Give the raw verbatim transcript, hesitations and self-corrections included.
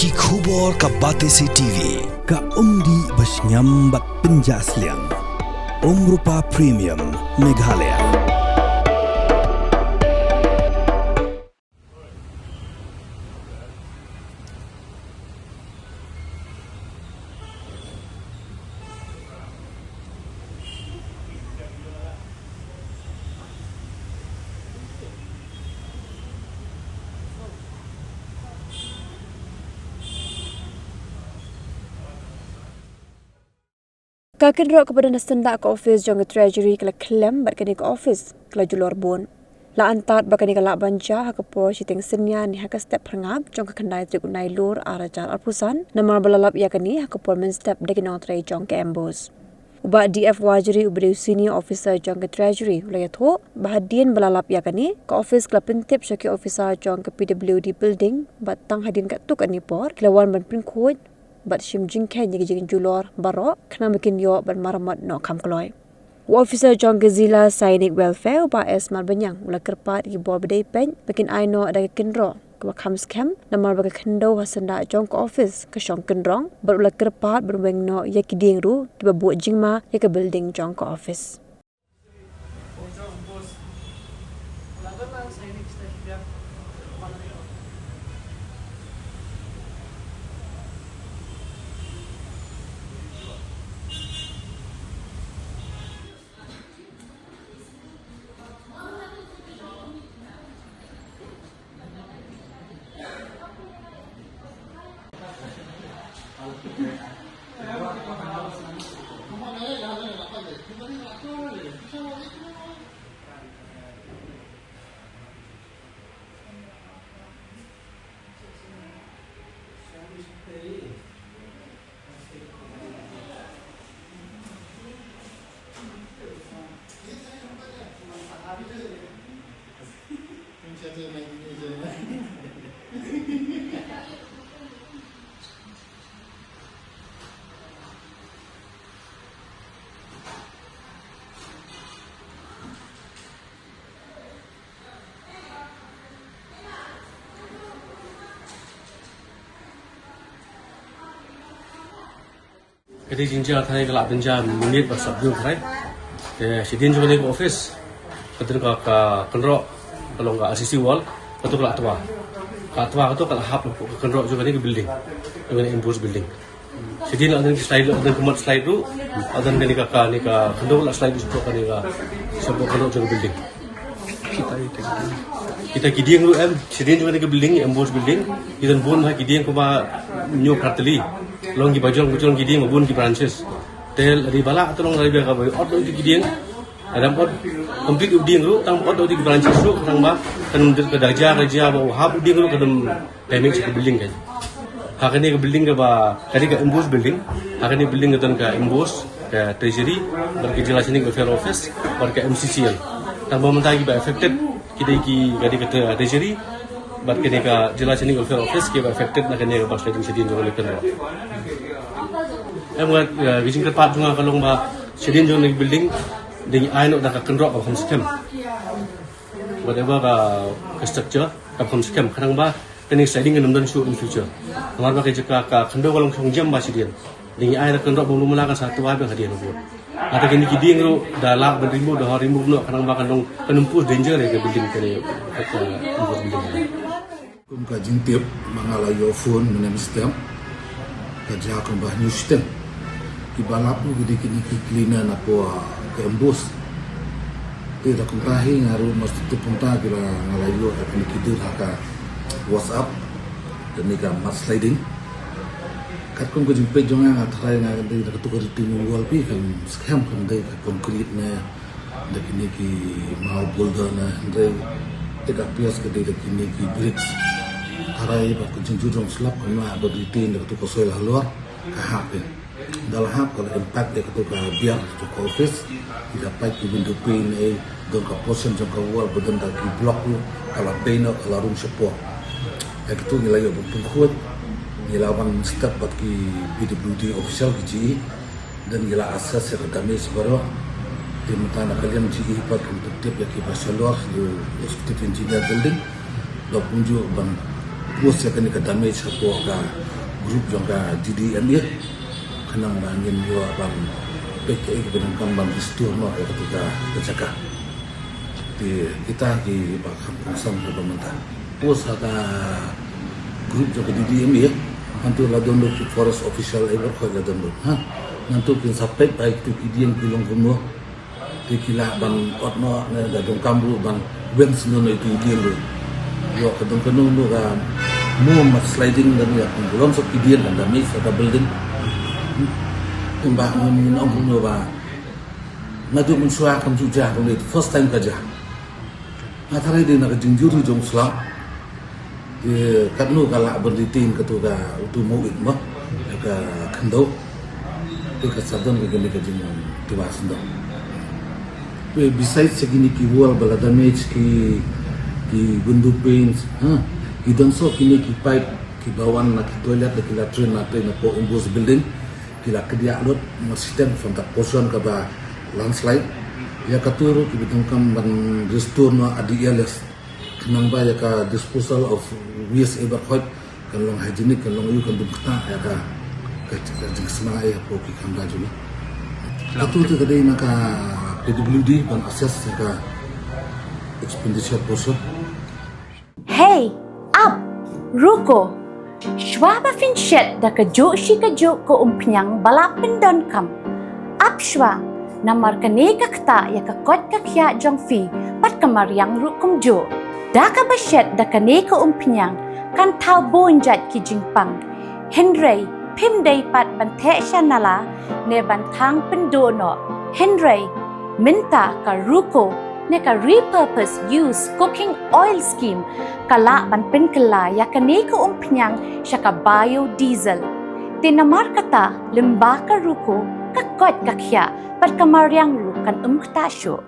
Ki khubor ka Batesi T V, ka umdih ba shngiam bad pynjah sliang. Umrupa Premium, Meghalaya. Ka kynroh kaba don ha syndah ka office jong ka Treasury ka la khlem bad kane ka office ka la julor bun. La antad ba kane ka lah ban jia ha ka por shiteng synñia ne ha ka step phyrngap jong ka khyndai tarik u Nailur ar hajar arphew san, namar ba la lap ïa kane ha ka por mynstep da ki nongtrei jong ka MBOSE. U Bah D F Wajri uba dei u senior officer jong ka Treasury u la ïathuh ba hadien ba la lap ïa kane, ka office ka la pyntip sha ki officer jong ka P W D building bad tang hadien katto katne por ki la wan ban pynkhuid bad shim jingkheiñ ïa ki jingjulor baroh khnang ba kin ïoh ban maramot noh kham kloi. U officer jong ka Zila Sainik Welfare u Bah S Marbaniang u la kyrpad ïa ki bor ba dei peit ba kin ai noh da ka kynroh kaba kham skhem, namar ba ka khyndew ha syndah jong ka office ka shong kynrong, bad u la kyrpad ban weng noh ïa ki dieng ruh kiba buh jingma ïa ka building jong ka office. Ka dei jingjia tharai ka lah ban jia minit ba sap jong tharai. Te shadien jong kane ka office ka don ka, ka kynroh ka long ka R C C wall, kato ka lah twa. Ka lah twa kato ka lah hap ka kynroh jong kane ka building. Jong kane MBOSE building. Shadien la don ki slide, la don ka mud slide ruh, la don kane ka, kane ka khyndew la slide shapoh kane ka, shapoh kynroh jong ka building. Kita ki dieng ruh em, shadien jong kane ka building, MBOSE building, ki don bun ha ki dieng kumba hynñiew phra tylli. Long kiba jrong, ba jrong ki dieng, ba bun ki branches. Te lada ba lah, te long lada ba ka ba ot ïa ki dieng. Lada ot complete u dieng ruh, tang ot ïa ki branches ruh, tang ba kan ym dei ka da jia, ka jia ba u hap u dieng ruh, kan ym damage ka building ka. Ha kane ka building kaba, kane ka MBOSE building, ha kane building ka don ka MBOSE, ka Treasury, bad ka Zila Sainik Welfare Office, bad ka MCCL. Tang ba mynta kiba affected ki dei ki, ka dei ka Tre-, Treasury bad kane ka Zila Sainik Welfare Office kiba affected na kane ka backsliding shadien jong kane ka kynroh. Em, ka, ka jingkyrpad jong nga ka long ba shadien jong kane ka building dei ai noh da ka kynroh kaba kham skhem. Whatever ka, ka structure kaba kham skhem, khnang ba kane ka sliding kan ym don shuh in future. Namar ba ka jaka ka khyndew ka long shong jem ba shadien. Dei ai da ka kynroh ba mlu mala kan sa twa biang hadien bud. Ata kine ki dieng ruh da lah ban remove, da remove noh, khnang ba kan long, kan ym pose danger ïa ka building kane, ka, ka building. Kum ka jingtip ba nga la ïoh phone mynne mynstep, ka jia kumba hynñiew shiteng. Kiba lap ruh ki dei kine ki cleaner na poh ka MBOSE. Te da kumta hi nga ruh must tip kumta, ki la, nga la ïoh da kine ki dur ha ka WhatsApp. Kane ka mud sliding. Katkum ka jingpeit jong nga, nga tharai nga dei da kato ka retaining wall phi, kan skhem kan dei ka concrete ne da kine ki marble boulder ne, hynrei it appears ka dei da kine ki bricks. Tharai ba ka jingjur jong slab kan lah ban retain da kato ka soil halor, ka hap phi. Da la hap ka la impact ïa kato ka biar jong ka office, ïa ka pait ki window pane, eh, don ka portion jong ka wall ba don da ki block ruh, ka la bei noh, ka la rung shapoh. Ïa kito ngi la ïoh ban pynkhuid, ngi la wan step bad ki P W D official, ki GE, then ngi la assess ïa ka damage baroh. Te mynta na ka liang GE pat ki tip ïa ki ba shalor, ïa u executive engineer building. Da kumjuh ban post ïa kane ka damage hapoh ka Group jong ka D D M A, khnang ba ngin ïoh ban peit kaei kaba donkam ban restore noh ïa kata ka jaka. Te kita kiba kham kongsan kaba mynta. Pus ha ka group jong ka D D M A, hangtu la don ki forest official, eh, baroh la don. Ha? Nangtu kin sa peit ba ïa kitu ki dieng ki long kumno. Te ki lah ban ot noh ne da donkam ruh ban weng sngewbha ïa itu i dieng ruh. Ïoh ka don kano kano ka move, mud sliding, don ïa ka long sop ki dieng, don damage sha ka building. Kumba ngin ong kumno ba naduh mynshuwa kam ju jia, kumne first time ka jia. Nga tharai dei na ka jingjur jong u sla. Te katno ka lah ban retain katu ka, utu u mawit mo, ka khyndew. Te ka sa don ka kane ka jingtuba sngewbha. Te besides sa kine ki wall ba la damage, ki, ki window panes, ha, ki don shuh kine ki pipe kiba wan na ki toilet da ki latrine na te na poh Umbus building. Ki la kdiah lut, nga stem from that portion kaba landslide. Ïa katu ruh kiba donkam ban restore noh at the earliest. Khnang ba ïa ka disposal of waste, eh, baroh kan long hygienic, kan long ïa u, kan dum ktah ïa ka, ka, ka jingsma ïa phi ki khamtam jong ngi. Katu te ka dei na ka P W D ban assess ïa ka expenditure portion. Hei, ap, ruko. Shuwa ba phin shet da kajuh shi kajuh ka umphniang ba la pyndonkam, ap shuwa, namar kane ka ktah ïa ka koit ka khiah jong phi bad ka mariang ruh kumjuh. Da kaba shet da kane ka umphniang kan thaw bun jait ki jingpang. Hynrei phim dei pat ban theh sha nala ne ban thang pynduh noh. Hynrei mynta ka ruko ne ka repurpose use cooking oil scheme ka lah ban pynkylla ïa kane ka umphniang sha ka biodiesel. Te namar kata, lyngba ka ruko, ka koit ka khiah bad ka mariang ruh kan ym ktah shuh.